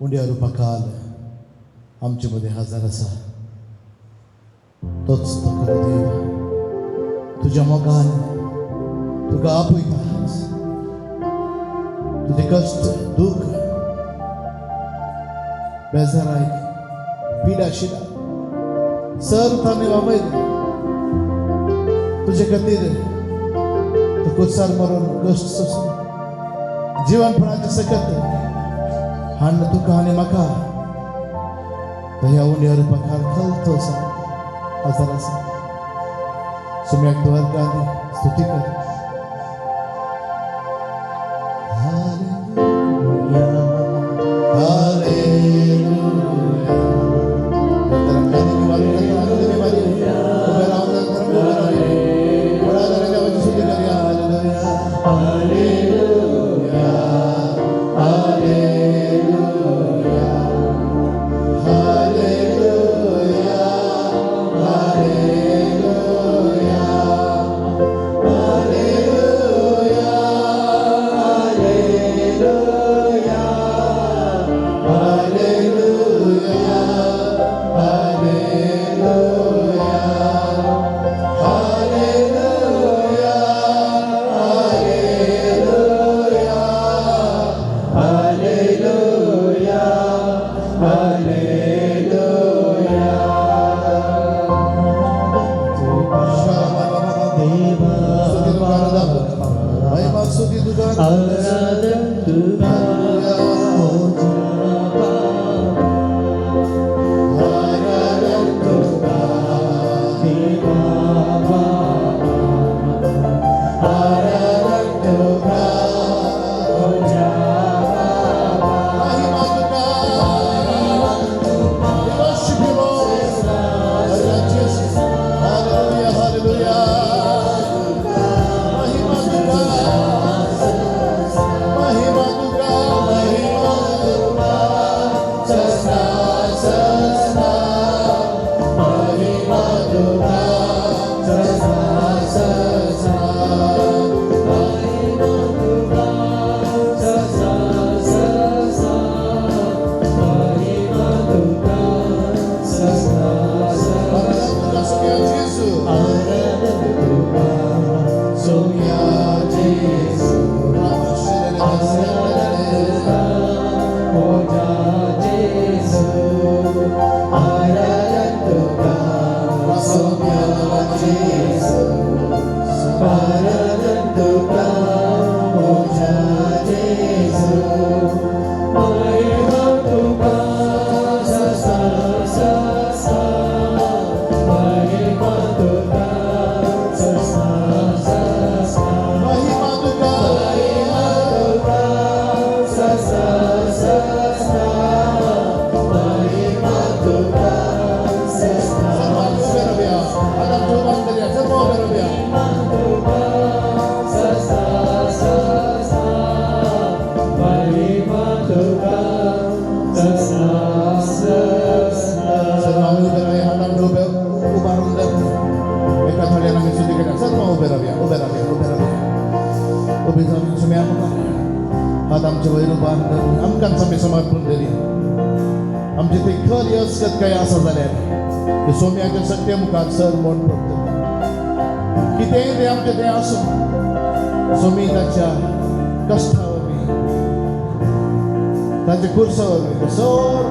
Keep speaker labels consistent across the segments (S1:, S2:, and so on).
S1: उंड्या रुपाकाल आमचे मदें हजर आसा. तोच तो खरो देव तुज्या मोगान तुका आपयता. तुजें कश्ट, दुःख, बेजाराय, पिडा शिडा सर ताणें वावयलें. तुजे खातीर तो कुर्सार मरून कश्ट सोंसून जिवनपणाचें सकत हाडून तुका आनी म्हाका ह्या उंड्या रुपाकार खलतो आसा, हजर आसा. सुम्याक तूं अर्गां दी, स्तुती कर. Hallelujah, hallelujah. उबे रावन उबे रावया. व्हडा देवाची स्तुती करया. हालेलुया, हालेलुया, हालेलुया, हालेलुया, हालेलुया, हालेलुया, हालेलुया, हालेलुया, हालेलुया, हालेलुया, हालेलुया, हालेलुया. स्तुती तुका, महिमा स्तुती तुका.
S2: आराधन तुका, म्हज्या बाबा.
S1: आराधन तुका,
S2: देवा बाबा.
S1: आराधन तुका,
S2: म्हज्या बाबा.
S1: महिमा तुका. We worship you, Lord. Hallelujah. Hallelujah, hallelujah. महिमा तुका, महिमा तुका, महिमा तुका, ससा ससा, महिमा तुका, ससा ससा.
S2: महिमा तुका, ससा ससा. महिमा तुका, ससा ससा.
S1: आराधन तुका, सोम्या जेजू.
S2: आराधन तुका, सोम्या जेजू. आराधन तुका, म्हज्या जेजू. आराधन तुका, सोम्या जेजू. आराधन तुका, म्हज्या जेजू. महिमा तुका, ससा ससा. महिमा तुका, ससा ससा.
S1: महिमा तुका,
S2: महिमा तुका, ससा ससा. महिमा तुका, ससा.
S1: सर्वांनी उबे रावया. आतां उबार करया. सर्व उबे रावया.
S2: महिमा तुका, ससा ससा. महिमा तुका, ससा ससा.
S1: सर्वांनी उबे रावया. हातान उबे उबारून एका थोड्यान आमी स्तुती करया. सर्व उबे रावया, उबे रावया, उबे रावया. उबे जावन सुम्या मुखार हात आमचे वयर उबार आमकांच आमी समर्पण करी. आमचे ते खर यसकत काय आसा जाल्यार ते सोम्याच्या सत्य मुखार सर मोड पडटले. कितेंय तें आमचें तें आसूं, सोमी ताच्या कश्टा वरवीं, ताच्या कुर्सा वरवीं सर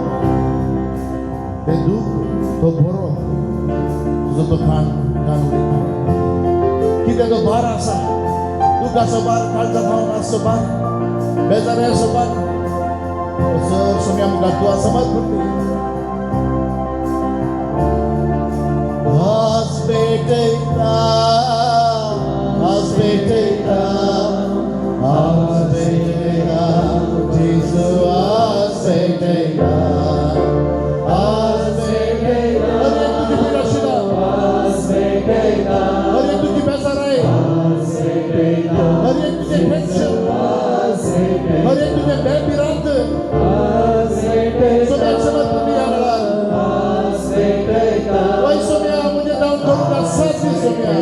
S1: तें दूख, तो बरो तुजो तो खाण खाण उडयता. कितें तो भार आसा, दुखाचो भार, काळजा भावन आसचो भार, बेजाराचो भार, तो सर सोम्या मुखार तूं समर्पण दी. आज भेटयता, आज भेटयता, आज भेटयता, जेजू आज भेटयता, आज भेटयता. हर एक तुजी पीड आशिल्ला, हर एक तुजी बेजाराय, हर एक तुजें टेन्शन, हर एक तुजें बेभिरांत सोम्याक समर्पण दी ह्या वेळार. वय सोम्या, म्हजें जावन करूंक साथ दी सोम्या.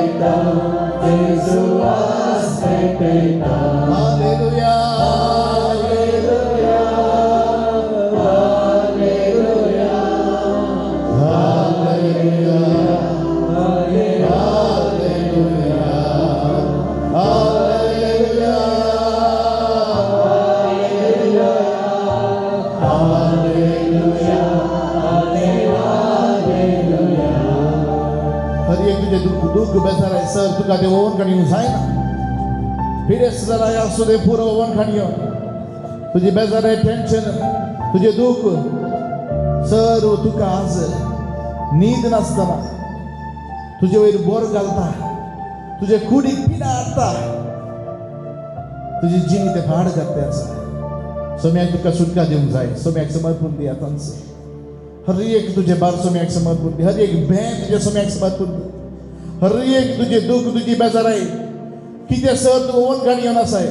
S1: तुका तें ओवन काडूंक जायना. पिरेस्त जाल्यार आसूं तें पुरो ओवन काडयो. तुजी बेजाराय, टेन्शन, तुजें दूख सर्व तुका आज न्हीद नासतना तुजे वयर बोर घालता, तुजे कुडीक पिडा हाडटा, तुजी जिणी ते भाड घातले आसा. सोम्याक तुका सुटका दिवंक जाय. सोम्याक समर्पण दी आतांच. हर एक तुजें बार सोम्याक समर्पण दी. हर एक भें तुजें सोम्याक समर्पण दी. हर एक तुजें दूख, तुजी बेजाराय कितें सर तूं ओवन काणी येवन आसाय,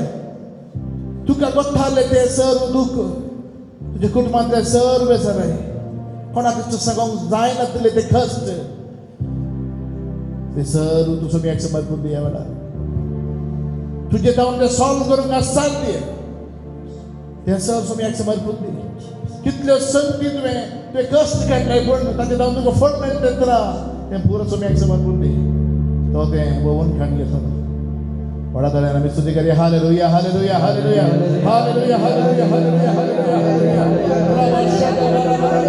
S1: तुका गोत्तालें तें सर्व दूख, तुज्या कुटुंबांतलें सर्व बेजाराय, कोणाक सांगूंक जायनातलें तें कश्ट, ते सर्व तूं सोम्याक समर्पण दी. ह्या वेळार तुजें जावन तें सॉल्व करूंक असाध्य तें सर सोम्याक समर्पण दी. कितल्यो संगती तुवें तुवें कश्ट काडले पूण ताचें जावन तुका फळ मेळटा ना, तें पुरो सोम्याक समर्पण दी. तो तें वोवन खाण घेतलो. व्हडा ताळ्यान आमी स्तुती करूया. Hallelujah, hallelujah, hallelujah, hallelujah, hallelujah, hallelujah, hallelujah, hallelujah. राबा Shaba बाबा बाबा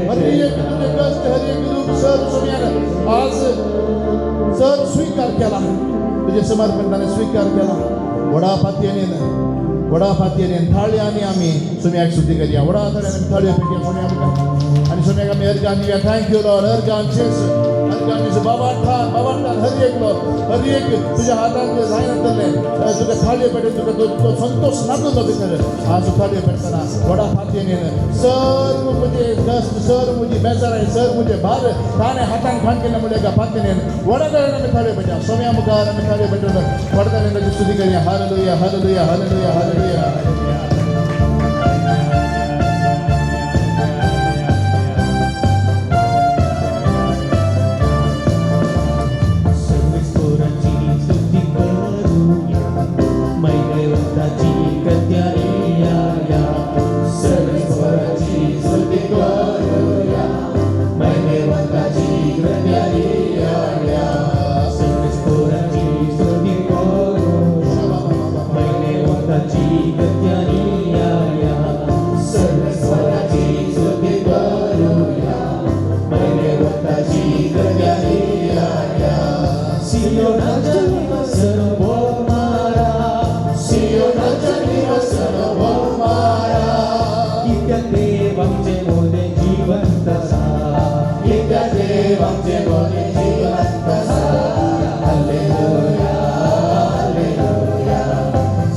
S1: हर एक तुझे कष्ट, हर एक दुःख सर सोम्यान आज सर स्वीकार केला. तुझे समर्पण ताणें स्वीकार केला. व्हडा पातयेन, व्हडा पातयेन थाळयांनी आमी सोम्याक स्तुती करया. व्हडा थाळ्यान आमी थाळयो पेटया सोम्या मुखार आनी सोम्याक आमी अर्गान दिवया. Thank you Lord. अर्गान जेजू, अर्गान जेजू. बाबाठान, बाबाठान. हर एक लॉर्ड, हर एक तुझ्या हातान जायनातलें तुका थाळयो पेटून तुका तो संतोष नातलो भितर, आज थाळयो पेटतना व्हडा पातयेन सर्व म्हजे कश्ट, सर्व म्हजी बेजाराय, सर्व म्हजे भार ताणें हातान खाण केलें म्हणल्यार एका पातयेन व्हडा ताळ्यान आमी थाळयो पेटया. सोम्या मुखार आमी थाळयो पेटून व्हडा ताळ्यान ताची स्तुती करया. Hallelujah, hallelujah, hallelujah, hallelujah.
S2: सर्वेश्वराची स्तुती करूया, मैदेवताची कृत्या या. सर्वेश्वराची स्तुती करूया, मैदेवताची कृत्या या. सर्वेश्वराची स्तुती करूया, मैदेवताची कृत्या या. सर्वेश्वराची स्तुती करूया, मैदेवताची कृत्या या. सियोनाच्या निवासन मारा, सियोनाच्या निवासन मारा. कित्याक देव आमचे मोदे जिवंत आसा, कित्याक देव आमचे मोदे जिवंत आसा. Hallelujah, hallelujah.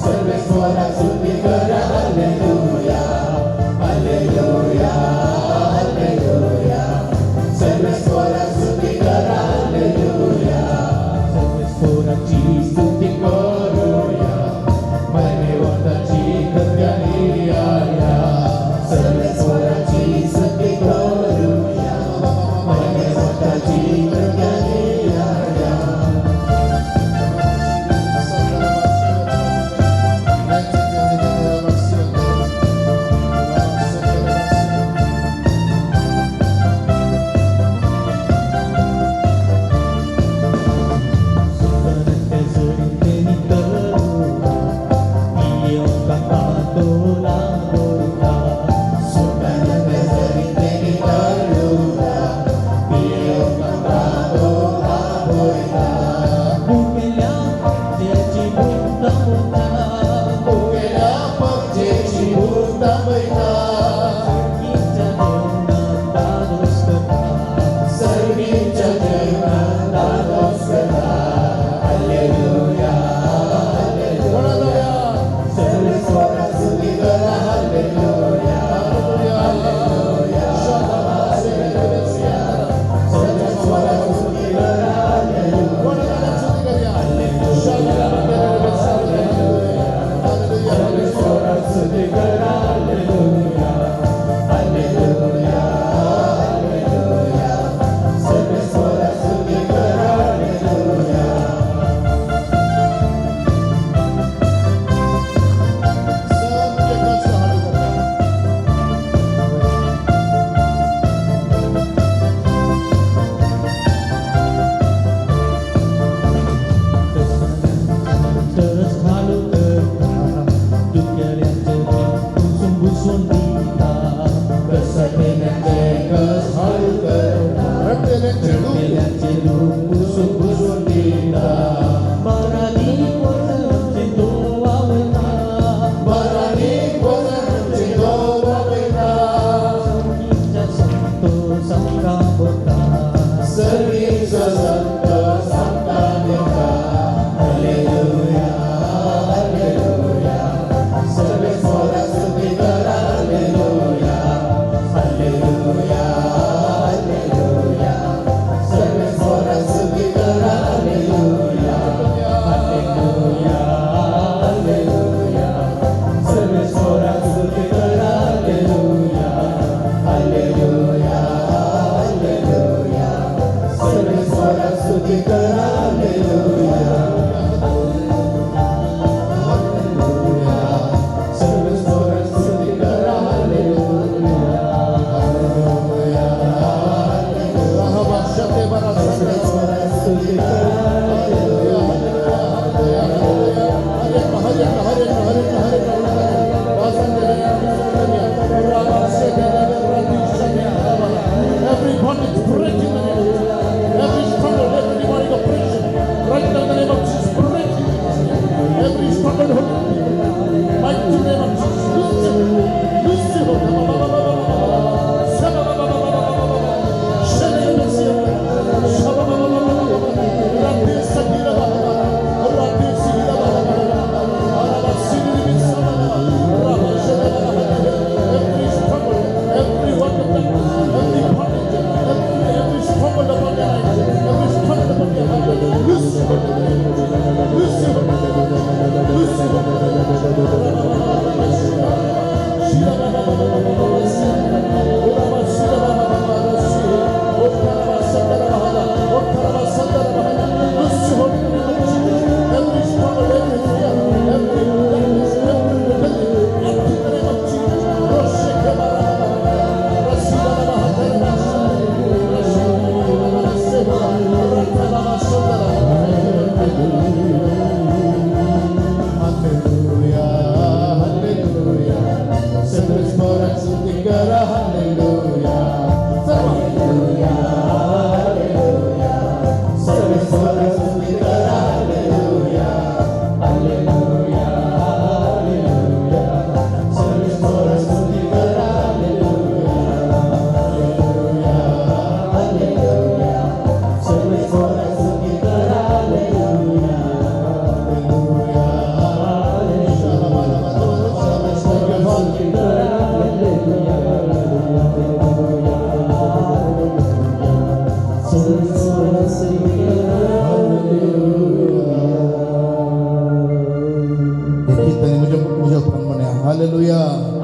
S2: सर्वेश्वरा स्तुती करा. हालेलुया, हालेलुया, हालेलुया. सर्वेश्वरा स्तुती करा. हालेलुया. सर्वेश्वराची स्तुती करूया, मैदेवताची कृत्या या. सर्वेश्वराची स्तुती करूया, मैदेवताची कृत्या या. सुताराच्या झरींत.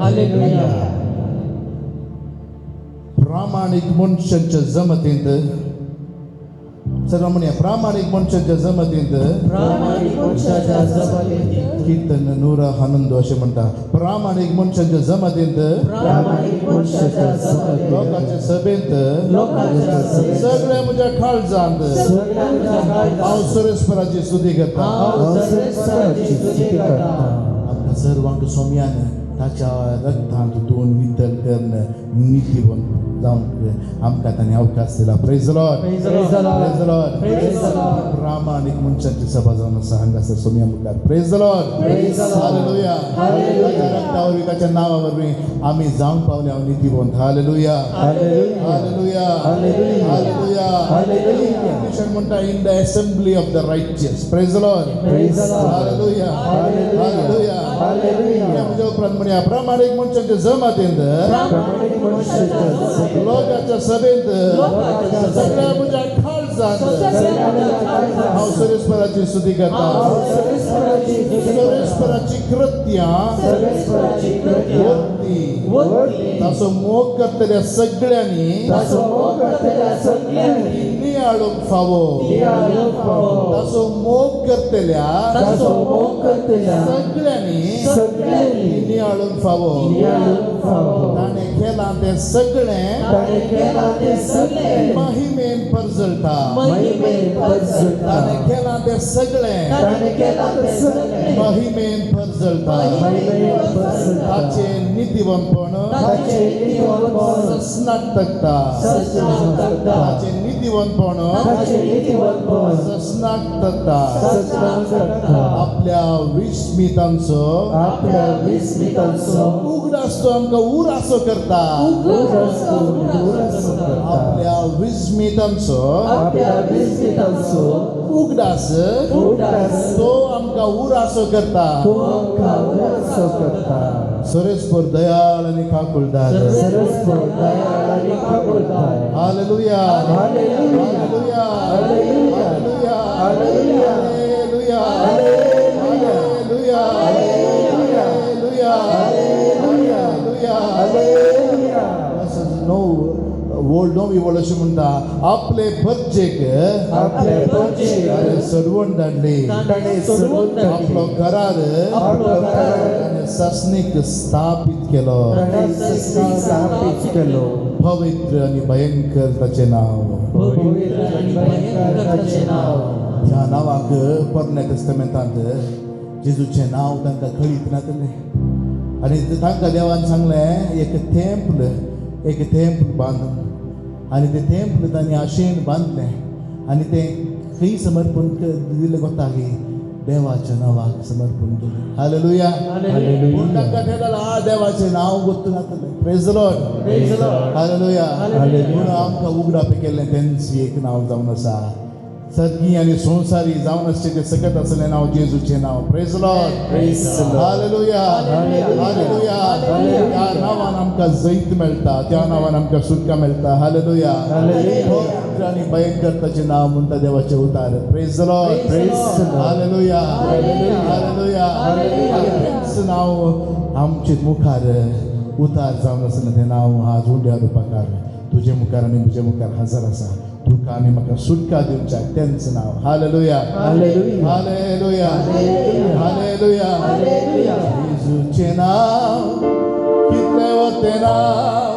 S2: Hallelujah.
S1: प्रामाणीक मनशांच्या जमतींत सर्व म्हणया, प्रामाणीक मनशांच्या जमतींत.
S2: प्रामाणीक मनशाच्या जमतींत.
S1: कीर्तन 111 अशें म्हणटा, प्रामाणीक मनशांच्या जमतींत,
S2: प्रामाणीक मनशाच्या जमतींत,
S1: लोकांच्या सभेंत,
S2: लोकांच्या सभेंत,
S1: सगळ्या म्हज्या काळजांत
S2: सगळ्या म्हज्या काळजांत
S1: हांव सर्वेस्पराची स्तुती करता.
S2: हांव सर्वेस्पराची स्तुती करता.
S1: आमकां सर्वांक सोम्यान ताच्या रक्तांत दोन नितळ करून नितीवंत जावंक आमकां ताणें अवकाश दिला. Praise Lord.
S2: Praise the Lord.
S1: Praise Lord.
S2: Praise the Lord.
S1: प्रामाणीक मनशांची सभा जावन आसा हांगासर सोम्या मुखार. Praise Lord.
S2: Praise the Lord.
S1: Hallelujah.
S2: Hallelujah.
S1: ताच्या रक्ता वरवीं, ताच्या नांवा वरवीं आमी जावंक पावले हांव नितीवंत. Hallelujah.
S2: Hallelujah.
S1: Hallelujah.
S2: Hallelujah.
S1: Hallelujah.
S2: Hallelujah.
S1: इंग्लिशान म्हणटा, in the assembly of the righteous. Praise Lord.
S2: Praise the Lord.
S1: Hallelujah.
S2: Hallelujah.
S1: Hallelujah.
S2: Hallelujah.
S1: म्हज्या उपरांत म्हणया, प्रामाणीक मनशांच्या जमातींत,
S2: प्रामाणीक मनशाच्या जमतींत,
S1: लोकांच्या सभेंत,
S2: लोकांच्या सभेंत,
S1: सगळ्या म्हज्या काळजांत
S2: सगळ्या म्हज्या काळजांत
S1: हांव सर्वेस्पराची स्तुती करता.
S2: हांव सर्वेस्पराची स्तुती करता.
S1: सर्वेस्पराची कृत्यां
S2: सर्वेस्पराची कृत्यां
S1: वरती
S2: वरती
S1: ताचो मोग करतल्या सगळ्यांनी
S2: ताचो मोग करतल्या सगळ्यांनी
S1: नियाळूंक फावो.
S2: नियाळूंक फावो.
S1: ताचो मोग करतल्या
S2: ताचो मोग करतल्या
S1: सगळ्यांनी
S2: सगळ्यांनी
S1: नियाळूंक फावो.
S2: नियाळूंक फावो.
S1: ताणें केलां तें सगळें
S2: ताणें केलां तें सगळें
S1: महिमेन परजळटा.
S2: महिमेन परजळटा.
S1: ताणें केलां तें सगळें
S2: ताणें केलां तें सगळें
S1: महिमेन परजळटा.
S2: महिमेन परजळटा.
S1: ताचें नितीवंतपण
S2: ताचें नितीवंतपण
S1: ससनाक तगता.
S2: ससनाक तगता.
S1: ताचें नितीवंतपण
S2: ताचें नितीवंतपण
S1: ससनाक तगता.
S2: ससनाक तगता.
S1: आपल्या विस्मितांचो
S2: आपल्या विस्मितांचो
S1: उगडास तो आमकां उरासो करता.
S2: उगडास तो उगडास करता.
S1: आपल्या विस्मितांचो
S2: आपल्या विस्मितांचो
S1: उगडास
S2: उगडास
S1: तो आमकां उरासो करता.
S2: तो आमकां उगडासो करता.
S1: सर्वेस्पर दयाळ आनी काकुळदार.
S2: सर्वेस्पर दयाळ आनी काकुळदार.
S1: Hallelujah.
S2: Hallelujah.
S1: Hallelujah.
S2: Hallelujah.
S1: Hallelujah.
S2: Hallelujah.
S1: Hallelujah.
S2: Hallelujah.
S1: Hallelujah. Hallelujah. Hallelujah.
S2: Hallelujah.
S1: णव ओल्ड णव इवळ अशें म्हणटा, आपले परजेक
S2: आपले परजेक
S1: ताणें सडवण धाडली.
S2: ताणें सोडून
S1: आपलो करार
S2: आपलो करार
S1: ताणें सासणीक स्थापीत केलो.
S2: ताणें स्थापीत केलो.
S1: पवित्र आनी भयंकर ताचें नांव.
S2: पवित्र आनी भयंकर ताचें नांव.
S1: ह्या नांवाक पोरण्या तेस्तामेंतांत जेजूचें नांव तांकां कळीत नासलें आनी तांकां देवान सांगलें, एक तेंपल, एक तेंपल बांद. आनी तें तेंपल तांणी आशेन बांदलें आनी तें खंय समर्पण दिलें कोता की देवाच्या नांवाक समर्पण केलें. हालेलुया. पूण तांकां तें जालें देवाचें नांव गोत्तू नासलें. Praise Lord.
S2: Praise the Lord.
S1: Hallelujah.
S2: Hallelujah.
S1: म्हणून आमकां उगडाप केल्लें तेंच एक नांव जावन आसा. सर्गी आनी संवसारी जावन आसचें तें सकत आसलें नांव जेजूचें नांव. Praise Lord.
S2: Praise the Lord.
S1: Hallelujah.
S2: Hallelujah.
S1: Hallelujah.
S2: Hallelujah.
S1: त्या नांवान आमकां जैत मेळटा, त्या नांवान आमकां सुटका मेळटा. हालेलुया.
S2: Hallelujah.
S1: पवित्र आनी भयंकर ताचें नांव म्हणटा देवाचें उतार. Praise Lord.
S2: Praise the Lord.
S1: Hallelujah.
S2: Hallelujah.
S1: Hallelujah.
S2: Hallelujah.
S1: आनी तेंच नांव आमचे मुखार उतार जावन आसना तें नांव आज उंड्या रुपाकार तुजे मुखार आनी म्हजे मुखार हजर आसा. तुका आनी म्हाका सुटका दिवच्याक तेंच नांव. Hallelujah.
S2: Hallelujah.
S1: Hallelujah. Hallelujah.
S2: Hallelujah.
S1: जेजूचें नांव कितलें वतें नांव,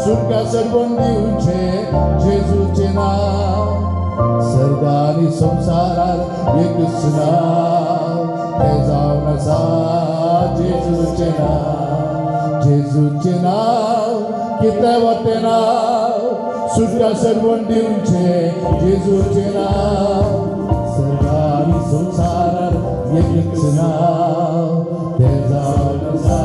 S1: सुटका सर्वण दिवचें जेजूचें नांव. सर्ग आनी संवसारार एकूच नांव तें जावन आसा जेजूचें नांव. जेजूचें नांव कितलें वतें नांव, सुटका सर्वण दिवचें जेजूचें नांव. सर्ग आनी संवसारार एकूच नांव तें जावन आसा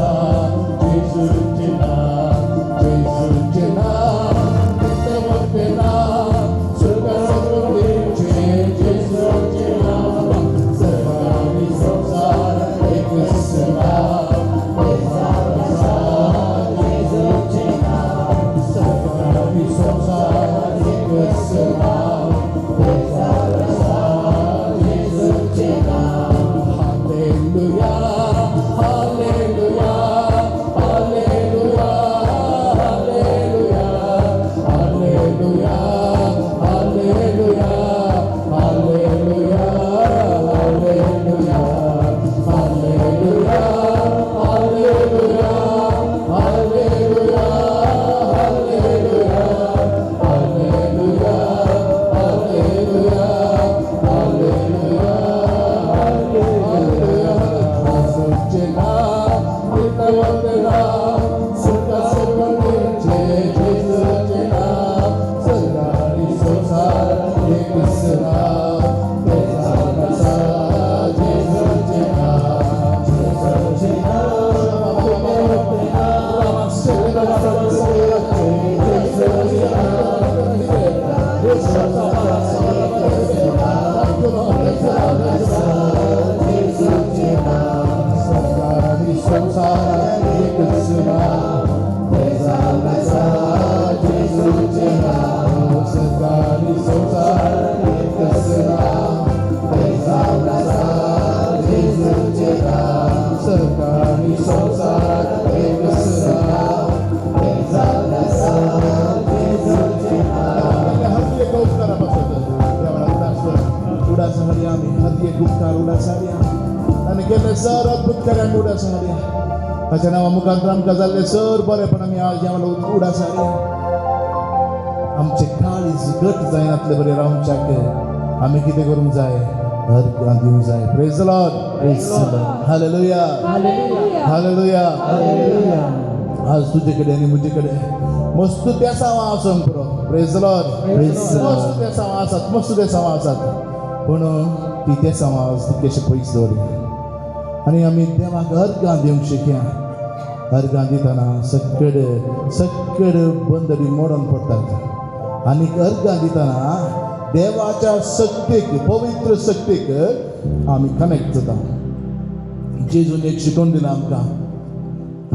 S1: जेजूचें नांव. जेजूचें नांव कितलें वतें नांव, सुटका सर्वण दिवचें जेजूचें नांव. सर्ग आनी संवसारार एकूच नांव तें जावन आसा जेजूचें नांव. सर्ग आनी संवसारार एकूच नांव तें जावन आसा जेजूचें नांव. पवित्र नाम, सुका सर्वांचे जेजूचे नाम, सरकारी संसार एकच नाम, तेजान आसा जेजूचे नाम, जेजूचे नाम, पवित्र नाम, सुका सर्वांचे जेजूचे नाम, सरकारी संसार एकच नाम, तेजान आसा जेजूचे नाम, सरकारी संसार एकच नाम, तेजान आसा जेजूचे नाम, सरकारी संसार एकच नाम, तेजान आसा जेजूचे नाम. हर एक उपकारा पासत देवाला उडास उडास हाडया आमी. हर एक उपकार उडास हाडया आनी केल्ले सर अद्भुत कार्यांक उडास हाडया. ताच्या नांवा मुखार आमकां जाल्ले सर बरेपण आमी आज देवाला उडास हाडया. आमचे काळीज घट जायनातले बरें रावच्याक आमी कितें करूंक जाय? अर्घां दिवंक जाय. Praise the Lord.
S2: Praise the Lord.
S1: Hallelujah.
S3: Hallelujah.
S1: Hallelujah.
S2: Hallelujah.
S1: आज तुजे कडेन आनी म्हजे कडेन मस्त तेसांव आसूंक पुरो. Praise the Lord.
S2: Praise the Lord.
S1: मस्त तेसांव आसात, मस्त तेसांव आसात, पूण ती तेसांव आज तितकेशे पयस दवरया आनी आमी देवाक अर्घां दिवंक शिकया. अर्घां दितना सकड सकड बंदरी मोडून पडटात आनी अर्घां दितना देवाच्या शक्तीक, पवित्र शक्तीक आमी कनेक्ट जाता. जेजून एक शिकोवन दिलां आमकां.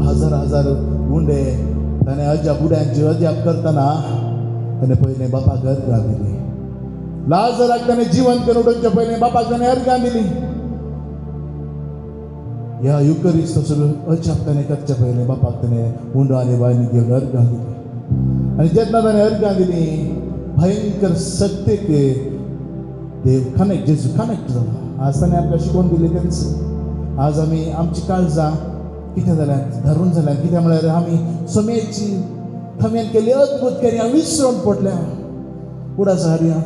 S1: हजार हजार गुंडे ताणें अजाप उड्यांची अजाप करतना ताणें पयलें बापाक अर्घां दिली. लाजराक ताणें जिवंत करून उडोवच्या पयलें बापाक ताणें अर्घां दिली. ह्या युकरिस्त तसो अजाप ताणें करच्या पयलें बापाक ताणें उंडो आनी वायन घेवन अर्घां दिली. आनी जेन्ना ताणें अर्घां दिली, भयंकर शक्तीक देव कनेक्ट, जेजू कनेक्ट जालो. आज ताणें आमकां शिकोवन दिलें तेंच. आज आमी आमची काळजां कितें जाल्यात? धरून जाल्यात. कितें म्हळ्यार आमी समेची थम्यान केली अद्भुत कार्यां विसरून पडल्या. उडास हाडया.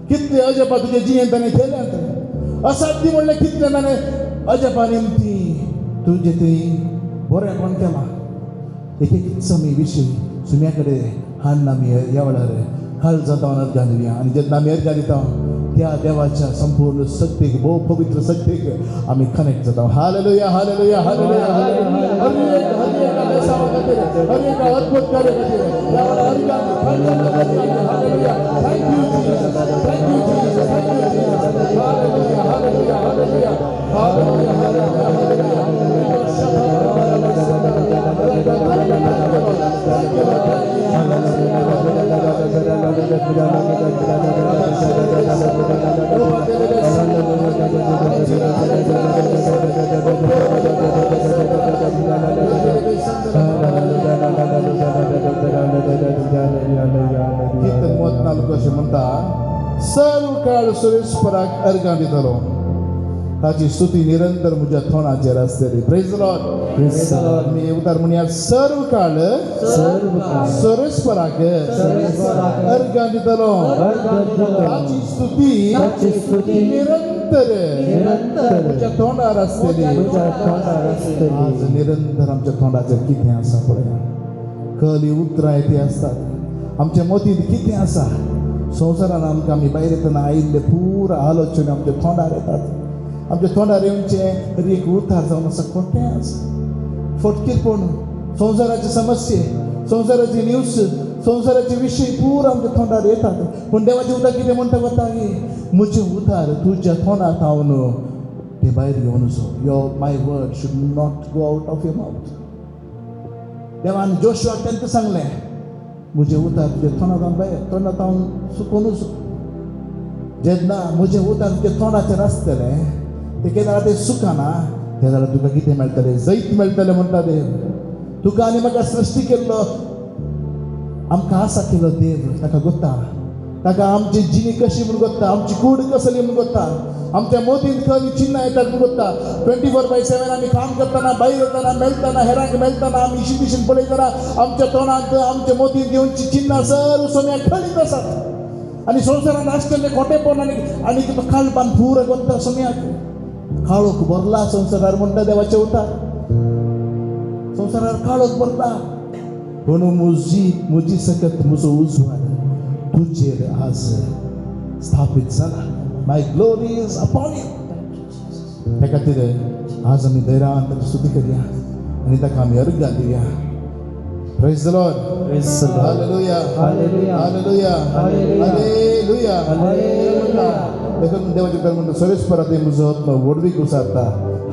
S1: कितले अजापां तुजे जिणेंत ताणें केल्यात, असाध्य म्हणलें कितलें ताणें अजापा निमती तुजें थंय बरेंपण केलां. एक एक आमी विशय सुम्या कडेन हाडून आमी ह्या वेळार काळजां जावन अर्घां दिवया. आनी जेन्ना आमी अर्घां दिता, त्या देवाच्या संपूर्ण शक्तीक, भोव पवित्र शक्तीक आमी कनेक्ट जाता. हालेलुया, हालेलुया, हालेलुया. हर एक, हर एक बेसावा खातीर, हर एक अद्भुत कार्य खातीर ह्या वेळार अर्घां, hallelujah. Thank you Jesus, thank you Jesus, thank you Jesus. Hallelujah, hallelujah, hallelujah, hallelujah, hallelujah, hallelujah. Thank you, thank you. कीर्तन 34 अशें म्हणटा, सर्व काळ सुरेश्वराक अर्घां दितलो, ताची स्तुती निरंतर म्हज्या तोंडाचेर आसतली. Praise Lord.
S2: Praise the Lord.
S1: आमी उतार म्हणया, सर्व काळ
S2: सर्व काळ
S1: सर्वेस्पराक
S2: सर्वेस्पराक
S1: अर्घां दितलो,
S2: अर्घां दितलो,
S1: ताची स्तुती
S2: ताची स्तुती
S1: निरंतर
S2: निरंतर
S1: म्हज्या तोंडार आसतली.
S2: म्हज्या तोंडार आसतली.
S1: आज निरंतर आमच्या तोंडाचेर कितें आसा पळया. कली उतरां येते आसतात. आमच्या मतींत कितें आसा? संवसारान आमकां आमी भायर येतना आयिल्ले पुरा आलोचना आमच्या तोंडार येतात. आमच्या तोंडार येवचें हर एक उतार जावन आसा खोटें आसा, फटकीरपण, संवसाराचे समस्ये, संवसाराची न्यूज, संवसाराचे विशय पुरा आमच्या तोंडार येतात. पूण देवाचें उतर कितें म्हणटा वता की म्हजें उतार तुज्या तोंडार थावन ते भायर घेवन वचो. Your my word should not go out of your mouth. देवान जोशुआक तांकां सांगलें, म्हजें उतार तुज्या तोंडांत भायर तोंडांत हांव सुकोनूच. जेन्ना म्हजें उतार तुज्या तोंडाचेर आसतलें, ते केन्ना तें सुकना, ते जाल्यार तुका कितें मेळटलें? जैत मेळटलें म्हणटा देव. तुका आनी म्हाका सृश्टी केल्लो, आमकां आसा केलो देव ताका गोत्ता. ताका आमची जिणी कशी म्हूण गोत्ता, आमची कूड कसली म्हूण गोत्ता, आमच्या मोतींत खंय चिन्नां येतात म्हूण गोत्ता. 24/7 आमी काम करतना, भायर येतना, मेळटना, हेरांक मेळटना, आमी इशी दिशीन पळयतना आमच्या तोंडांत, आमच्या मोतींत घेवची चिन्नां सर्व सोम्याक खळीत आसात. आनी संवसारांत आसतलें खोटेपण आनी आनी काळपान पुरो गोत्ता सोम्याक. काळोख भरला संवसारार म्हणटा देवाचें उतार. संवसारार काळोख भरता, पूण म्हजी म्हजी सकत म्हजो उजवाड तुजेर आज स्थापीत जाला. My glory is upon you. त्या खातीर आज आमी धैर्यान ताची स्तुती करया आनी ताका आमी अर्घां दिवया. Praise the Lord.
S2: Praise the Lord.
S1: Hallelujah.
S2: Hallelujah.
S1: Hallelujah.
S2: Hallelujah.
S1: Hallelujah.
S2: Hallelujah.
S1: देखून देवाचे कर म्हणटा, सर्वेस्परा ते म्हजो आत्मा व्हडवीक उसारता.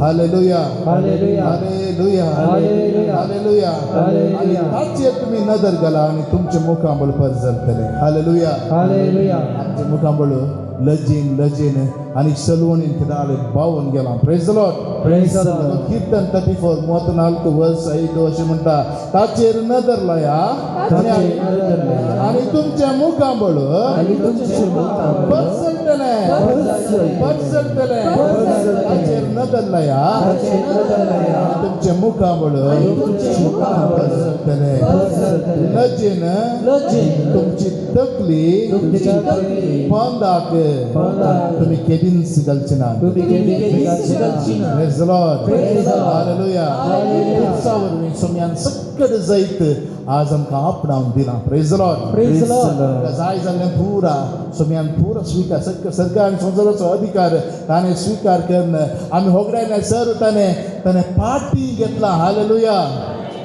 S1: Hallelujah.
S2: Hallelujah.
S1: Hallelujah.
S2: Hallelujah.
S1: Hallelujah.
S2: Hallelujah.
S1: आनी ताचेर तुमी नदर घाला आनी तुमचें मुखामळ परजळटलें. हालेलुया.
S2: हालेलुया.
S1: आमचें मुखामळ लजेन लजेन आनी सलवणीन कितें बावून गेलां. Praise the Lord.
S2: Praise the Lord.
S1: कीर्तन 34 34 वर्स 5 अशें म्हणटा, ताचेर नदर लाया
S2: ताचेर नदर लाया.
S1: आनी तुमच्या मुखामळ
S2: आनी तुमचें मुखामळ
S1: परजळटलें.
S2: परजळटलें.
S1: परजळटलें.
S2: परजळटलें.
S1: ताचेर नदर लाया
S2: ताचेर नदर लाया.
S1: आनी तुमचें मुखामळ
S2: आनी तुमचें मुखामळ
S1: परजळटलें.
S2: परजळटलें.
S1: लजेन
S2: लजेन
S1: तुमची तकली
S2: तुमची तकली
S1: पोंदाक
S2: पोंदाक
S1: तुमी केदींच घालचे ना.
S2: तुमी केदींच घालची ना.
S1: Praise the Lord.
S2: Praise the Lord.
S1: Hallelujah.
S2: Hallelujah.
S1: उंचा वरवीं सोम्यान सकट जैत आज आमकां आपणावन दिलां. Praise the Lord.
S2: Praise the Lord.
S1: ताका जाय जाल्लें पुरा सोम्यान पुरा स्विकार सरकार आनी संवसाराचो अधिकार ताणें स्विकार करून आमी होगडायले सर ताणें ताणें पाटी घेतला. Hallelujah.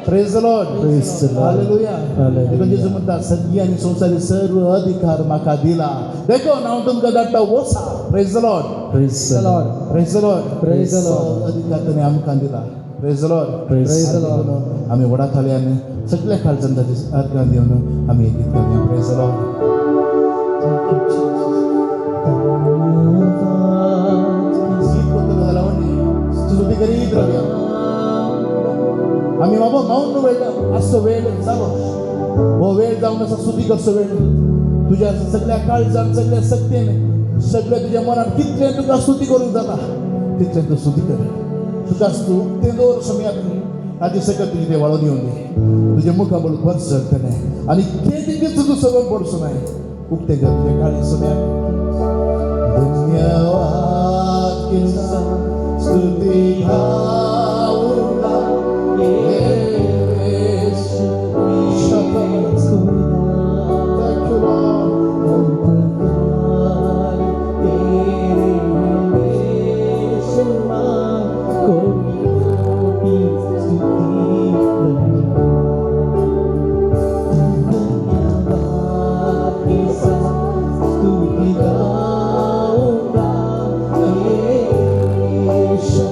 S1: Praise the Lord.
S2: Praise the Lord.
S1: Hallelujah.
S2: Hallelujah.
S1: देखून जेजू म्हणटा, सगळी आनी संवसारी सर्व अधिकार म्हाका दिला, देखून हांव तुमकां धाडटा, वचा. Praise the Lord.
S2: Praise the Lord.
S1: Praise the Lord.
S2: Praise the Lord.
S1: अधिकार ताणें आमकां दिला. Praise the Lord.
S2: Praise the Lord.
S1: आमी व्हडा थाळ्यान सगळ्या काळजान ताची अर्घां दिवन आमी गीत गावया. Praise the Lord.
S2: Thank you, Jesus. धन्यवाद.
S1: गीत कोत्तलो जाल्यार व्हडली स्तुती करीत रावया आमी. बाबा, मौन वेळ आसचो वेळ जालो. हो वेळ जावन आसा स्तुती करचो वेळ. तुज्या सगळ्या काळजान, सगळ्या शक्तीन, सगळ्या तुज्या मनान कितलें तुका स्तुती करूंक जाता तितलें तूं स्तुती कर. तुका उक्तें दवर सोम्याक, ताचे सकत तुजी तें वाळून येवन दी. तुजें मुखामळ परजळटलें आनी केदीच तूं सगळं पडचो नाय. उक्तें कर तुजें काळीज सोम्याक. धन्यवाद के साथ स्तुति गाऊंगा येशू. Thank you, Lord.
S2: उपकार तेरे बेशुमार, कोटि कोटि स्तुति धन्यवाद. धन्यवाद के साथ स्तुति गाऊंगा येशू.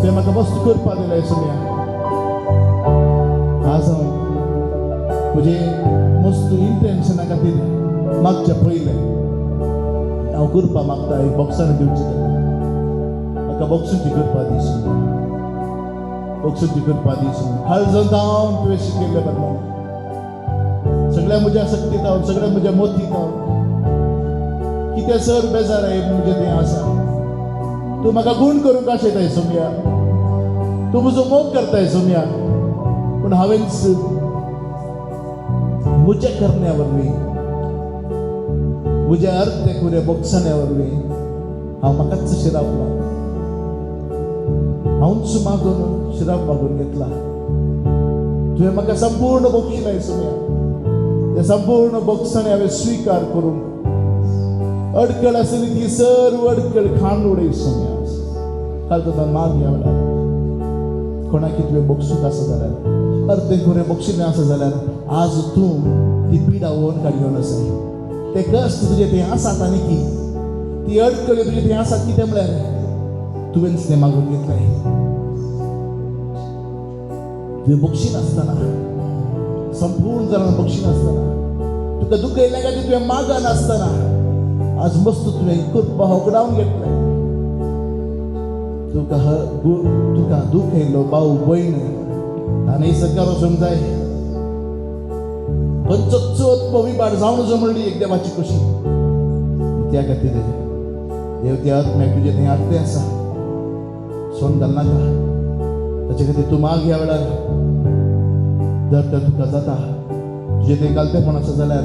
S1: तुवें म्हाका मस्त करपा दिलाय सोम्या. आज हांव म्हजे मस्त इंटेन्शना खातीर मागच्या पयलें हांव कृपा मागता एक बॉक्सान दिवची तेन्ना म्हाका बॉक्सूची कृपा दी सोम्या, बॉक्सूची कृपा दी सोम्या. हळजन जावन तुवें शिकयल्लें प्रमाणे सगळ्या म्हज्या शक्तीत हांव, सगळ्या म्हज्या मोतीत हांव, कितें सर बेजार आहे म्हजें तें आसा. तूं म्हाका गूण करूंक आशयताय सोम्या, तूं म्हजो मोग करताय सोम्या, पूण हांवेंच म्हज्या करण्या वरवीं, म्हज्या अर्दे कुरे बोगसण्या वरवीं हांव म्हाकाच शिरापला. हांवूच मागून शिराप मागून घेतला. तुवें म्हाका संपूर्ण बक्षिलाय सोम्या. ते संपूर्ण बोगसणे हांवें स्विकार करूंक अडकळ आसली ती सर्व अडकळ खांड उडय सोम्या. काल तुका माग ह्या वेळार कोणाकी तुवें बक्षूंक आसा जाल्यार, अर्दे कुरे बक्षिल्लें आसा जाल्यार, आज तूं ती पिडा ओवन काडयोन आसाय. ते कश्ट तुजे ते आसात आनी की ती अडकळी तुजे ते आसात, कितें म्हळ्यार तुवेंच तें मागून घेतलें. तुवें बक्षी नासतना, संपूर्ण जाणां बक्षी नासतना, तुका दुखयलें खातीर तुवें मागा नासतना, आज मस्त तुवें कृपा होगडावन घेतलें. तुका तुका दुखयलो भाऊ भयण आनी सरकार वचूंक जाय. खंयचोच आत्मविभार जावन जो म्हणली एक देवाची खोशी. त्या खातीर देव त्या आत्म्याक तुजें थंय हाडटे आसा, सोन घालनाका. ताचे खातीर तूं माग ह्या वेळार. जर तर तुका जाता तुजें तें घालतेपण आसा जाल्यार,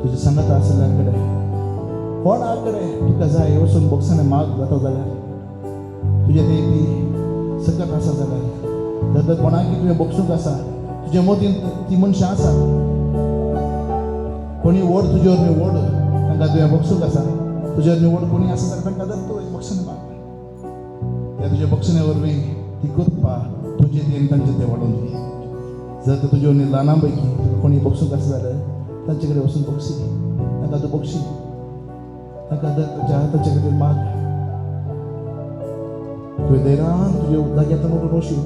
S1: तुजें सांगाता आसल्या कडेन, कोणा कडेन तुका जाय वचून बॉक्सांनी माग. जाता जाल्यार तुजें तें ती सकट आसा जाल्यार, जर तर कोणाकी तुवें बक्षूंक आसा, तुजे मतीन ती मनशां आसा, कोणी व्हड तुजे वरवीं व्हड, तांकां तुवें बक्षूंक आसा, तुजे वरवीं व्हड कोणी आसा जाल्यार तांकां जर तूं बक्षणे माग. त्या तुज्या बक्षणे वरवीं ती कृपा तुजे तेन तांचे ते वाडोवन दी. जर तर तुजे वरवीं ल्हानां पैकी तुका कोणी बक्षूंक आसा जाल्यार तांचे कडेन वचून बक्षी, तांकां तूं बक्षी, तांकां तांचे खातीर माग. तुवें धैर्यान तुज्या जाग्यांतल्यान उठून वशीत.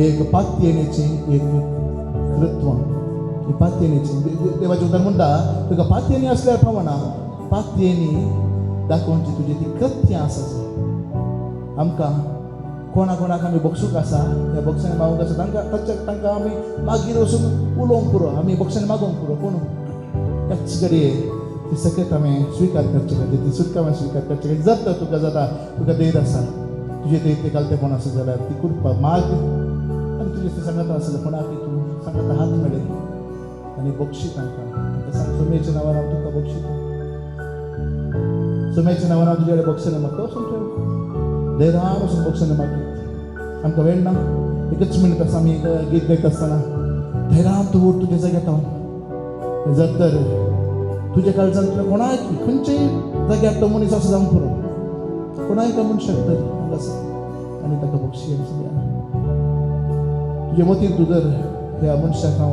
S1: एक पातयेनेचें एक कृत्व ही पातयेनेची. देवाचें उतर म्हणटा, तुका पातयेनी आसल्यार पावना, पातयेनी दाखोवची तुजी ती कृत्यां आसा. आमकां कोणा कोणाक आमी बक्षूंक आसा, ह्या बक्षांनी मागूंक आसा, तांकां तांच्या तांकां आमी मागीर वचून उलोवंक पुरो, आमी बक्षांनी मागोवंक पुरो. पूण त्याच घडये ती सकत आमी स्विकार करचे खातीर, ती सुटका आमी स्विकार करचे खातीर, जर तर तुका जाता, तुका धैर्य आसा, तुजें धैर्य ते घालतेपण आसा जाल्यार ती कृपा माग आनी तुजें ते सांगता आसा कोणाक तूं सांगता हात मेळय आनी बक्षी तांकां. तांकां सांग, सोम्याच्या नांवान हांव तुका बक्षिता, सोम्याच्या नांवान हांव तुज्या कडेन बक्षणें मागता. वचून ठेव धैर्यान वचून बक्षणें मागीत. आमकां वेळ ना, एकच मिनट आसा. आमी गीत गायता आसतना धैर्यान तूं उठ तुज्या जाग्यार हांव. जर तर तुज्या काळजान तुवें कोणाक खंयच्याय जाग्यार तो मनीस आसा जावंक पुरो, कोणाय एका मनशाक तर हांगा आनी ताका बक्षी आनी तुजे मतीन तूं जर ह्या मनशाक हांव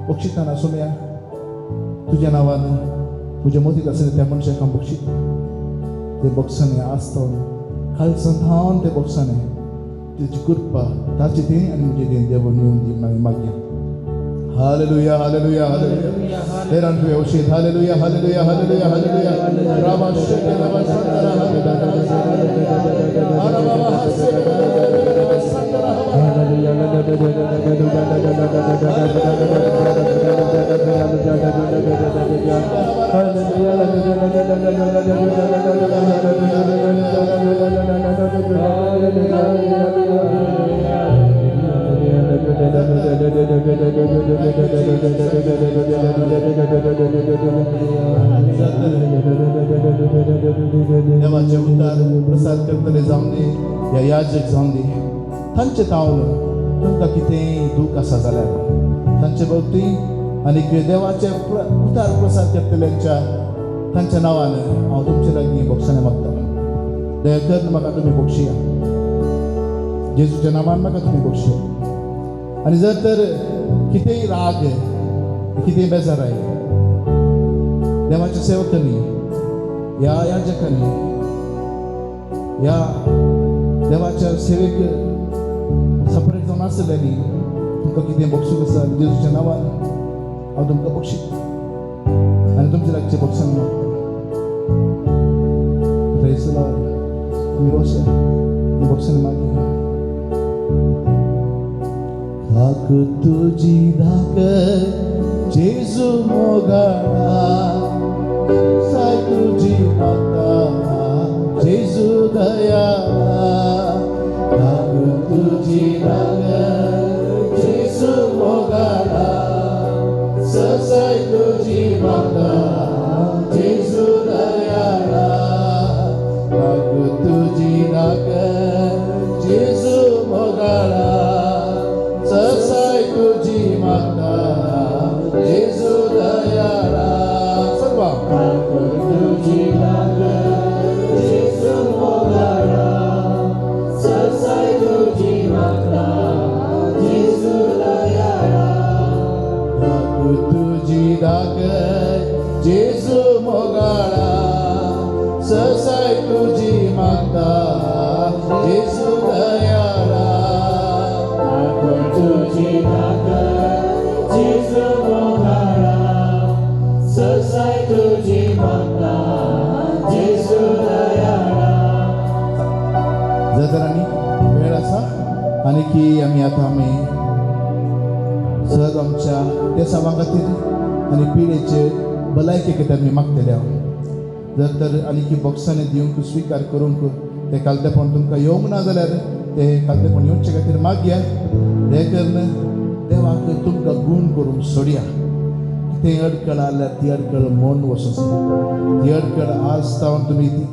S1: बक्षिताना सोम्या, तुज्या नांवान तुज्या मतींत आसलें त्या मनशाक हांव बक्षिता. ते बक्षांनी आसतोन खालसान थावन ते बक्षांनी तुजी कृपा ताचे ती आनी म्हजे देन देव येवन दी आमी मागया. Hallelujah, hallelujah, hallelujah. धैर्यान तुवें वशीत. Hallelujah, hallelujah, hallelujah, hallelujah. राबा शेके राबा संतरा हालेलुया. राबा संतरा. देवाचे उतार प्रसाद करतले जावन दी, ह्या याजक जावन दी. तांचे तावल तुमकां कितेंय दूख आसा जाल्यार तांचे भोवती आनी देवाचे उतार प्रसाद करतल्यांच्या तांच्या नांवान हांव तुमचे लागीं बक्षाने मागता. दया करून म्हाका तुमी बक्षिया, जेजूच्या नांवान म्हाका तुमी बक्षिया. आनी जर तर कितेंय राग, कितेंय बेजार आयले देवाच्या सेवकांनी, ह्या याजकांनी, ह्या देवाच्या सेवेक सपरेट जावन आसलें न्ही, तुमकां कितें बक्षूंक आसा जेजूच्या नांवान हांव तुमकां बक्षिता आनी तुमचे लागचें बक्षान मागता. Praise the Lord. आमी वसया आनी बक्षान मागया. धाक तुजी धाक जेजू मोगाळा, साय तुजी माता जेजू दयाळा. धाक तुजी धाक जेजू मोगाळा, ससाय तुजी माता जेजू दयाळा. धाक तुजी धाक जेजू मोगाळा, ससाय तुजी माता जेजू दयाळा. सर्व
S2: तुझी धाक जेजू मोगाळा, ससाय तुझी माता जेजू दयाळा.
S1: धाक तुजी धाक जेजू मोगाळा, ससाय तुजी माता जेजू दयाळा.
S2: तुझी धाक जेजू मोगाळा, ससाय तुझी माता जेजू दयाळा.
S1: जर तर आनी वेळ आसा आनी की आमी आतां आमी सहज आमच्या देसावां खातीर आनी पिडेचे भलायके खातीर आमी मागतले हांव. जर तर आनी की बॉक्सांनी दिवंक स्विकार करूंक ते कालतेपण तुमकां येवंक ना जाल्यार ते कालतेपण येवचे खातीर मागया. हें करून देवाक तुमकां गूण करूंक सोडया. कितें अडकळ आसल्यार ती अडकळ मोडून वचून, ती अडकळ आज तावन तुमी ती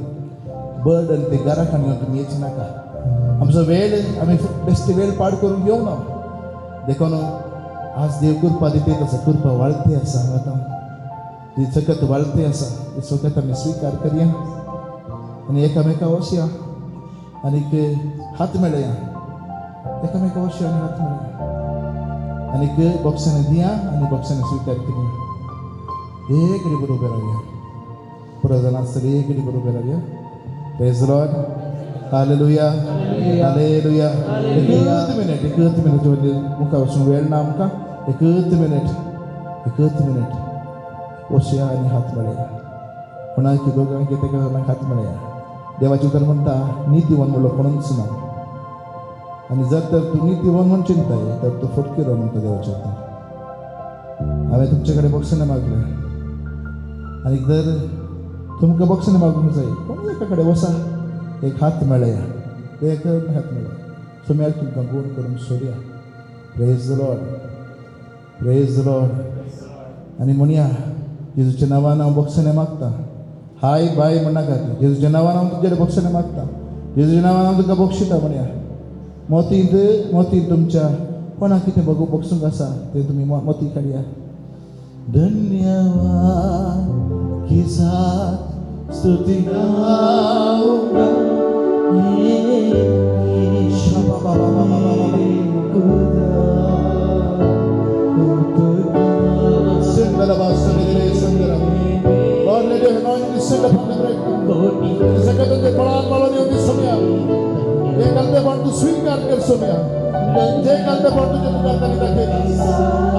S1: बर्डन ते घरा खाण घेवन तुमी येच नाका. आमचो वेळ आमी बेश्टे वेळ पाड करूंक येवना ना. देखून आज देव कृपा दिते आसा, कृपा वाळते आसा. आतां ती सकत वाळते आसा, ती सकत आमी स्विकार करया आनी एकामेका वसया आनीक हात मेळया. एकामेका वसया आनी हात मेळया आनीक बॉक्सांनी दिया आनी बॉक्सांनी स्विकार करया. एक घडी बरोबर रावया. पुरो जाणां आसतली, एक घडी बरोबर रावया. Praise the Lord. Hallelujah. Hallelujah. एकच मिनिट, एकच मिनिट. मुखार वचूंक वेळ ना आमकां. एकच मिनिट, एकच मिनिट वसया आनी हात मेळया. कोणाक दोगांक तेका कोणाक हात मेळया. देवाचें उतर म्हणटा, नितीवन म्हणलो कोणूच ना, आनी जर तर तूं नितीवन म्हूण चिंताय तर तूं फटकिरो म्हणटा देवाचें उतर. हांवें तुमचे कडेन बक्षां मागलें आनी जर तुमकां बक्षां मागूंक जाय, कोण एका कडेन वसा, एक हात मेळया, एक हात मेळया. सोम्याक तुमकां गूण करूंक सोडया. Praise the Lord. Praise the Lord. आनी म्हणया, जेजूच्या नांवान हांव बक्षां मागता. Hi bye म्हणनाकात. जेजूच्या नांवान हांव तुजेर बक्षां मागता, जेजूच्या नांवान हांव तुका बक्षिता म्हणया. मोतींत मोतींत तुमच्या कोणाक कितें बघू बक्षूंक आसा तें तुमी मोती काडया. धन्यवाद की साथ स्तुति गाऊंगा. Lord, let your anointing descend upon them right now. सकत बळान बळान येऊन सोम्या. जे कालतेपण तू स्वीकार कर सोम्या, जे कालतेपण तुझ्या मुखार तांणी दाखयला,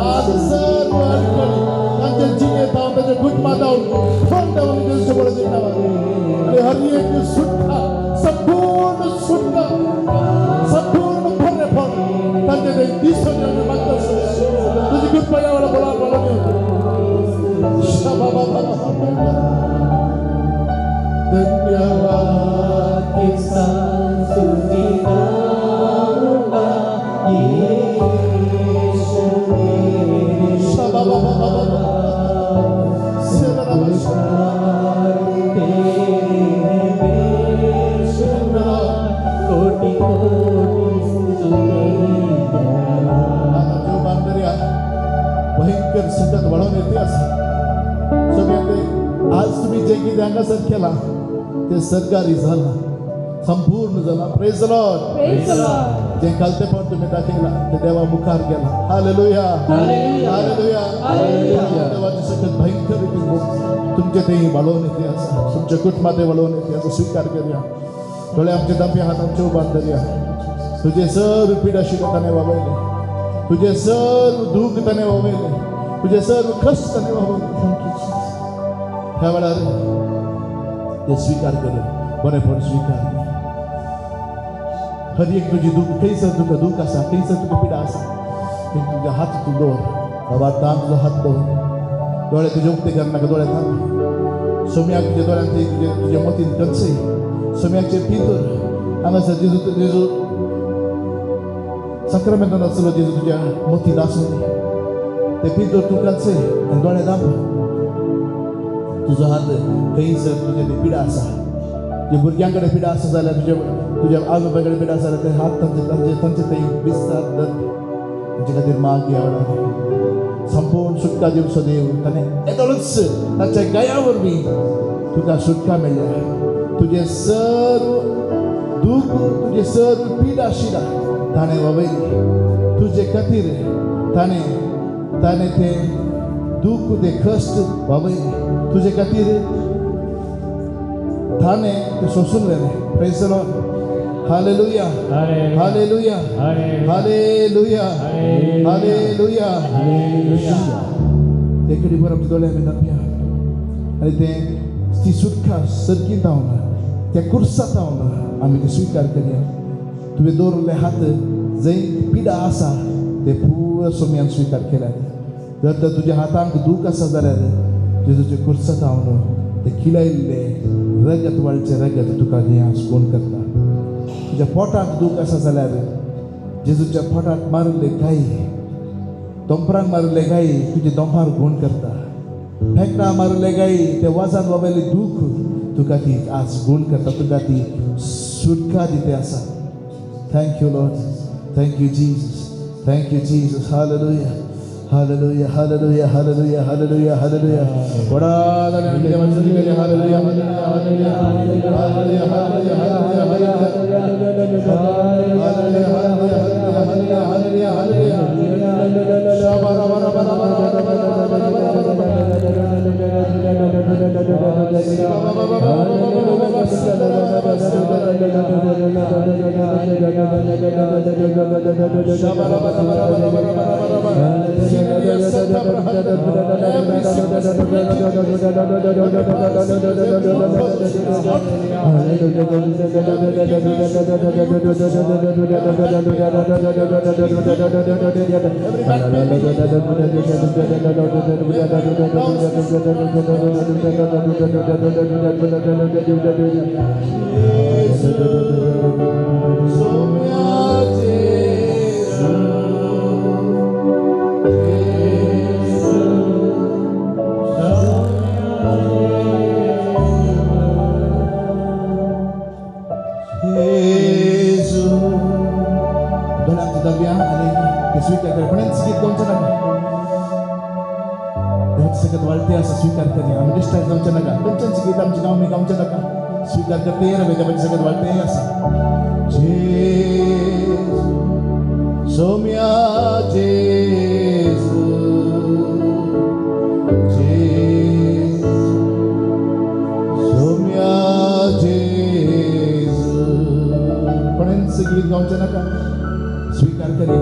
S1: आज सर्व अडचणी तांच्या जिणेत हांव, तांच्या कुटुंबात हांव फोन देवाने जेजूच्या बळाच्या नावान. आणि हर एक सुटका, संपूर्ण सुटका, संपूर्ण बरेपण तांचे ते दिसून येवं मागता सोम्या. तुझी कृपा या वेळा बळान बळान येऊन. धन्यवाद
S2: के साथ स्तुति गाऊंगा यीशु मेरे उपकार तेरे बेशुमार, कोटि कोटि स्तुति.
S1: आता जीव बांधणाऱ्या भयंकर सतत वाढवून येते असं सगळे ते आज तुम्ही जे कितें हांगासर केलां ते सरकारी झालं, संपूर्ण झाला. Praise Lord.
S3: Praise the Lord.
S1: जे कालतेपण तुम्ही दाखयला ते देवा मुखार गेला. हालेलुया.
S3: Hallelujah.
S1: Hallelujah.
S3: Hallelujah.
S1: देवाची सकत भयंकर रीतीन तुमचे ते वाळोवन येते आसा, तुमच्या कुटुंबात ते वाळोवन येते असं स्वीकार करूया. दोळे आमचे दांपे, हात आमचे उबार धरया. तुझे सर्व पिडा शिका ताणें वावयले, तुझे सर्व दूख ताणें वावयले, तुझे सर्व कश्ट ताणें वावयले.
S2: Thank you, Jesus.
S1: ह्या वेळार ते स्विकार कर, बरेपण स्विकार कर. हर एक तुजी दूख, खंयसर तुका दूख आसा, खंयसर तुका पिडा आसा, थंय तुजे हात तूं दवर बाबा. तान तुजो हात दवर. दोळे तुजे उक्ते करनाका, दोळे थांब. सोम्याक तुज्या दोळ्यांत तुजे तुज्या मतीन कन्सय सोम्याचे पिंतूर हांगासर जेजू, जेजू साक्रामेंतान आसलो जेजू तुज्या मतीन आसूं दी. ते पिंतूर तूं कन्सय आनी दोळे धांप. तुजो हात खंयसर तुजे ती पिडा आसा, जे भुरग्यां कडेन पिडा आसा जाल्यार, तुज्या तुज्या आवय बापाय कडेन पिडा आसा जाल्यार, ते हात तांचे तांचे तांचे थंय विस्तार धर. तांचे खातीर माग. ह्या वेळार संपूर्ण सुटका दिवचो देव ताणें येदोळूच ताच्या गया वरवीं तुका सुटका मेळ्ळ्या. तुजें सर्व दूख, तुजें सर्व पिडा शिडा ताणें वावयली. तुजे खातीर ताणें ताणें तें दूख, ते कश्ट वावयले. तुजे खातीर ताणें तें सोंसून व्हेलें. Praise the Lord. Hallelujah. Hallelujah. Hallelujah. Hallelujah. ते कडे बरं आमच्या दोळे आमी धांपया आनी तें ती सुटका सर्कीत जावन, त्या कुर्सात जावन आमी ती स्विकार करया. तुवें दवरिल्ले हात जंय पिडा आसा ते पुरा सोम्यान स्विकार केल्यात. जर तर तुज्या हातांक दूख आसा जाल्यार, जेजूचे कुर्सात जावन ते खिलायल्ले रगत, वाळचें रगत तुका हें आज गुण करता. तुज्या पोटाक दूख आसा जाल्यार, जेजूच्या पोटाक मारिल्ले गाय, दोंपरांक मारिल्ले गाय तुजे दोंपार गुण करता. फेकणा मारिल्ले गाय, ते वाजान बाबायले दूख तुका ती आज गुण करता, तुका ती सुटका दिते आसा. Thank you Lord. Thank you Jesus. Thank you Jesus. Hallelujah. Hallelujah. Hallelujah. Hallelujah. Hallelujah. Hallelujah. वडा हालेलुया. हालेलुया. हालेलुया. हालेलुया. हालेलुया. हालेलुया. हालेलुया. हालेलुया. हालेलुया. शाबारा बारा बारा बारा बारा बारा बारा बारा बारा. Every sickness, Somya Jesu, Jesu, Jesu. दोळे आमचे दाबया आनी ते स्विकार कर. कोणेंच गीत गावचें नाका. देवाचे सगळ्यात वाळते आसा, स्विकार करया. आमी डिस्ट्रॅक्ट जावचें नाका. खंयच्याच गीत आमचें नांव आमी गावचें नाका. स्विकार करते रवे, देवाचे सगळ्यात वाळते आसा. जेजू सोम्या जेजू, जेजू सोम्या जेजू. कोणेंच गीत गावचें नाका. स्विकार करया.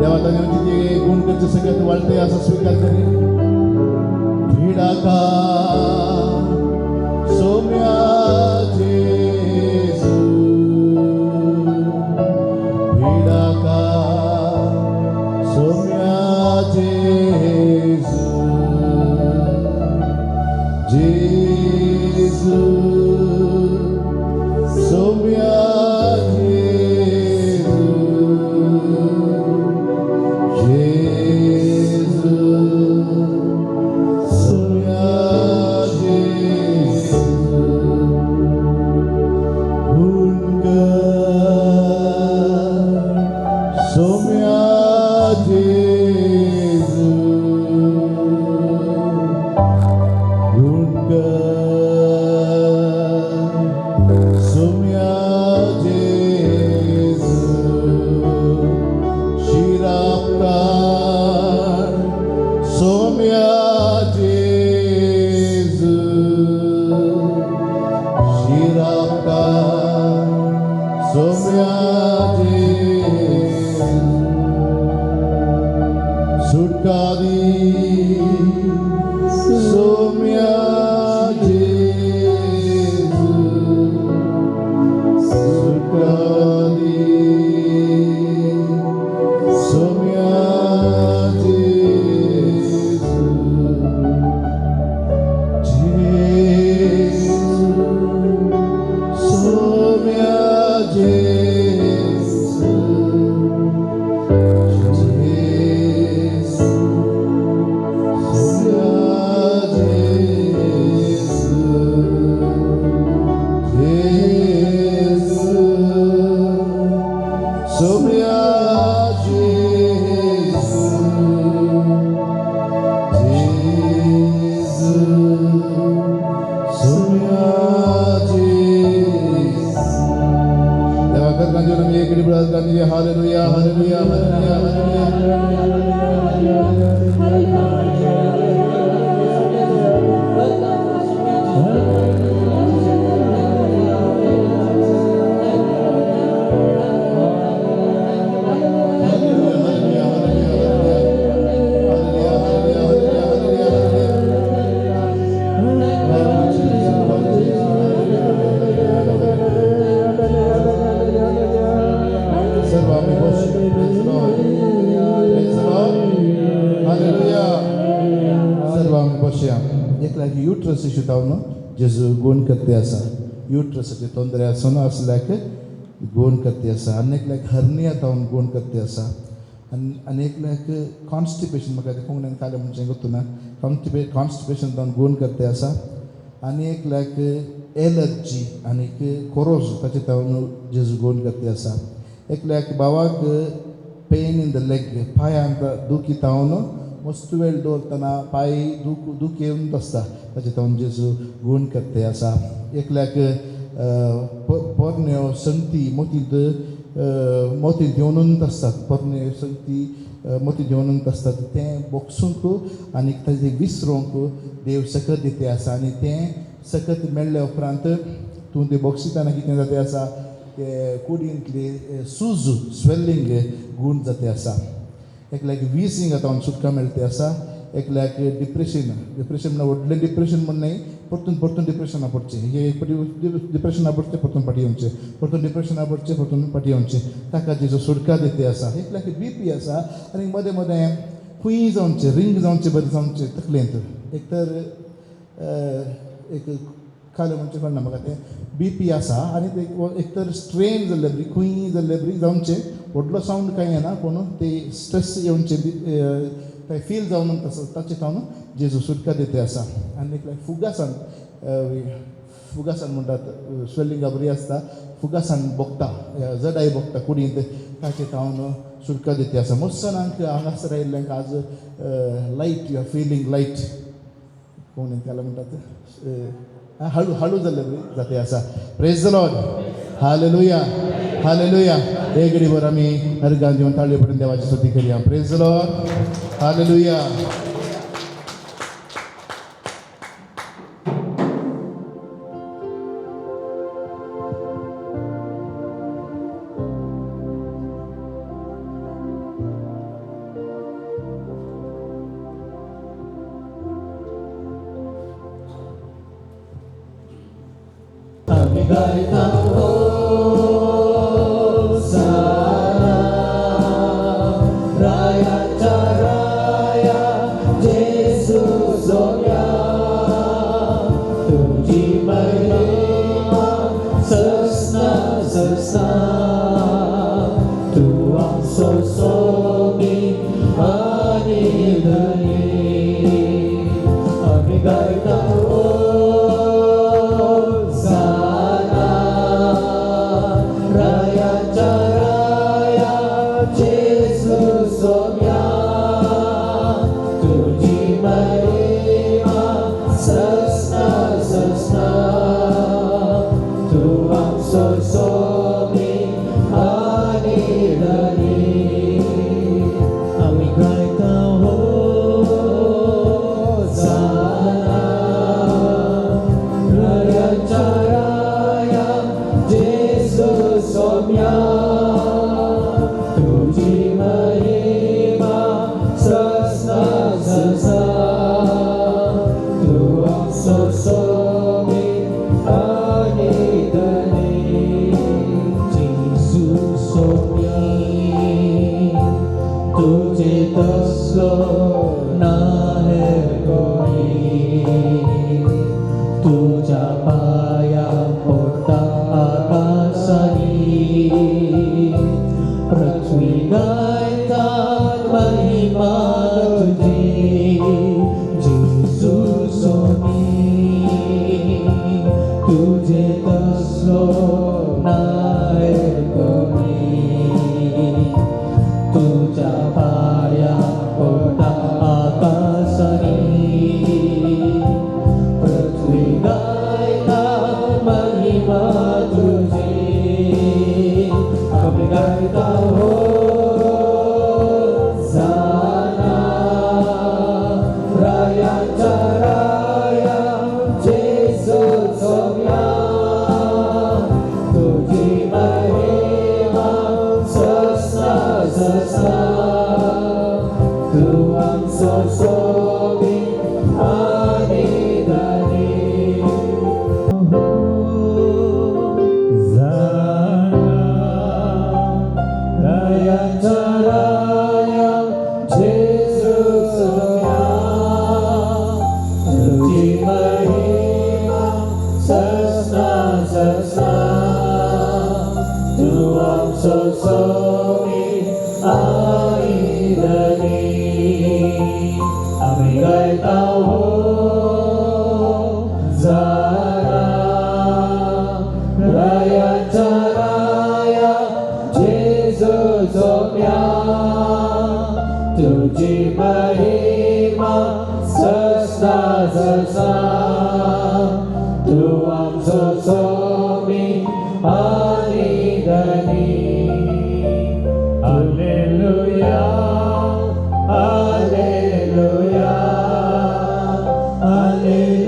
S1: देवा तांचे ते गुण करचे सगळ्यात वाळते आसा, स्विकार करया. भिडाका सोम्या जेजू, भिडाका सोम्या जेजू, जेजू सोम्या जेजू, जेजू सोम्या जेजू. गुण कर सोम्या जेजू, गुण कर सोम्या जेजू, शिरापकार सोम्या जेजू, शिरापकार. सोम्या जेजू सुटका दी सोम्या जेजू सुटका दी सोम्या जेजू जेजू सोम्या जेजू जेजू सोम्या जेजू जेजू सोम्या जेजू जेजू सोम्या जेजू. देवा करकांची आमी एक Gandhi. Hallelujah, hallelujah, hallelujah, hallelujah. Hallelujah, hallelujah, hallelujah, hallelujah, hallelujah, hallelujah, hallelujah. सर्व आम्ही बसू. Praise the Lord. Praise the Lord. Hallelujah. सर्व आम्ही बसया. एकल्याक युट्रस इशू जावन जेजू गुण करते आसा. युट्रसाचे तोंदरे आसून असल्याक गुण करते आसा. आनी एकल्याक हर्निया जावन गुण करते आसा. आनी आनी एकल्याक कॉन्स्टिपेशन, म्हाका तें कोंकणीन कालें म्हणचें गोत्तू ना, कॉन्स्टिपेशन जावन गुण करते आसा. आनी एकल्याक एलर्जी आनीक कोरोज, ताचे जावन जेजू गुण करते आसा. एकल्याक भावाक पेन इन the leg, पांयांत दुखी जावन मस्त वेळ दवरतना पांय दुखी येवन आसता, ताचे जावन जेजू गुण करते आसा. एकल्याक पोरण्यो संगती मोतींत घेवनूच आसतात, पोरण्यो संगती मोतींत घेवनूच आसतात, तें बोगसूंक आनी ताजें विसरूंक देव सकत दिते आसा. आनी तें सकत मेळ्ळे उपरांत तूं तें बोगसितना कितें जाता आसा, ते कुडींतली सूज, स्वेलिंग गूण जाते आसा. एकल्याक विजींग आतां सुटका मेळटे आसा. एकल्याक डिप्रेशन, डिप्रेशन म्हणल्यार व्हडलें डिप्रेशन म्हण न्हय, परतून परतून डिप्रेशना पडचें, हे एक फावटी डिप्रेशना पडचें, परतून फाटी येवचें, परतून डिप्रेशना पडचें, परतून फाटी येवचें, ताका जेजू सुटका दिते आसा. एकल्याक बी पी आसा आनी मदें मदें खूंय जावचें, रिंग जावचें, बरें जावचें तकलेंत, एक तर एक कालें म्हणचें कळना म्हाका, तें बी पी आसा आनी ते एक तर स्ट्रेन जाल्ले बरी, खूंय जाल्ले बरी जावचें, व्हडलो सावंड कांय येना पूण ते स्ट्रेस येवचें, ते फील जावन तसो, ताचें जावन जेजू सुटका दिते आसा. आनी एकल्याक फुगासान, फुगासान म्हणटात, स्वेलिंगा बरी आसता, फुगासान भोगता, जडाय भोगता कुडींत, ताचें जावन सुटका दिते आसा. मोस्सनांक हांगासर आयिल्ल्यांक आज light, you are feeling light, कोण त्याला म्हणटात, हळू हळू जाल्ले बरी जाते आसा. Praise the Lord. Hallelujah, hallelujah. एक घडी आमी हरगान घेवन ताळयो पडून देवाची स्तुती करूया. Praise the Lord. Hallelujah.
S2: आमी गायता होसाना, रायाच्या राया जेजू सोम्या, तुजी महिमा ससना ससना, तूं आमचो सोबीत आनी धनी. आमी गायता होसाना. गायता होसाना, रायाच्या राया जेजू सोम्या, तुझी महिमा ससा ससा, तू आमचो सोबी आनी धनी. रायाच्या राया जेजू सोम्या, तुझी महिमा ससा ससा, तू आमचो सोबी आनी धनी. आमी गायता होसाना, रायाच्या राया जेजू सोम्या, तुझी महिमा ससा ससा, तू आमचो सोमी आनी धनी. Alleluia, Alleluia, Alleluia.